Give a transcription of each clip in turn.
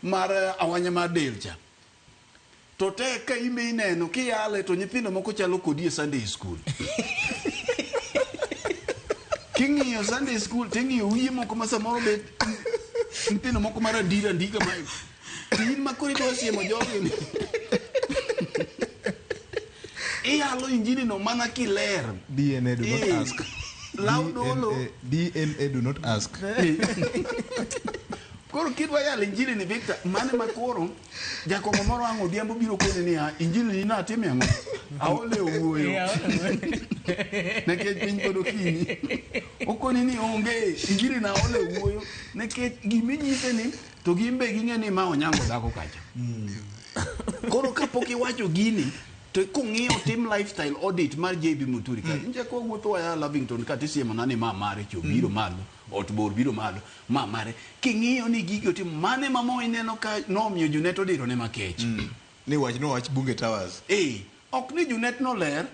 mar awanya mar del cha. To tek ka imbe ineno kiyale to nyithindo moko chalo kodi e Sunday school. King'iyo Sunday school ting'iyo wiye moko ma samoro bet nyithindo moko mar andira ndika ma to in ma koro idwa siemo jogi ni iyalo injili no mana kiler. DNA do not ask. Law dolo. DNA do not ask. Koro kidwa yalo injili ni Victor, mane ma koro jakong'o moro ang' odhiambo biro koni niya, injili ni natime ang'o? Aole owuoyo. Nikech piny pod okinyi. Okoni ni onge, injili na aole owuoyo. Nikech giminyise ni, to gin be ging'e ni ma onyango dhako kacha. Koro kapok iwacho gini, to kung'iyo tim lifestyle audit mar JB Muturi ka. Nje kwa wuotho waya Lavington ka tisiemo ni ma mare cho biro malo, ot bor biro malo, ma mare. King'iyo ni gigi otim mane ma mo ineno ka nomiyo Junet odiro ne makech. Ni wach no wach Bunge Towers. Eh, ok ni Junet no ler,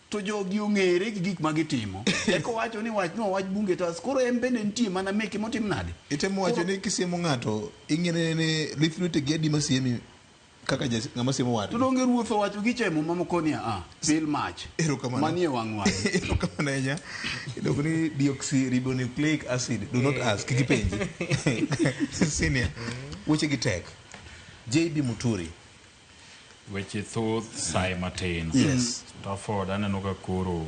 to jogi ong'ere gi gik ma gitimo. Eko wacho ni wach no wach Bunge Towers, koro en bende nitie mana meke motim nade? Itemo wacho ni kisiemo ng'ato, ing'e ni lith lwetegi adi masiemi kaka ng'ama siemo wadgi. To donge ruoth owacho gi chemo mamoko ni a pil mach. Erokamano. Manie wang' wang'. Erokamano ahinya. Iluongo ni deoxyribonucleic acid. Do not ask, kik ipenji. Senior, weche gi tek. JB Muturi. Weche thoth saye matin. Yes. Stafford aneno ka koro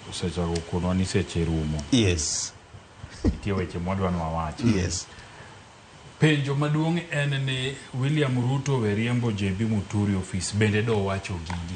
osechako konwa ni seche rumo. Yes. Nitie weche mwadwa ni wawachi. Yes. Penjo maduong' en ni William Ruto we riembo JB Muturi ofis bende do wacho gigi.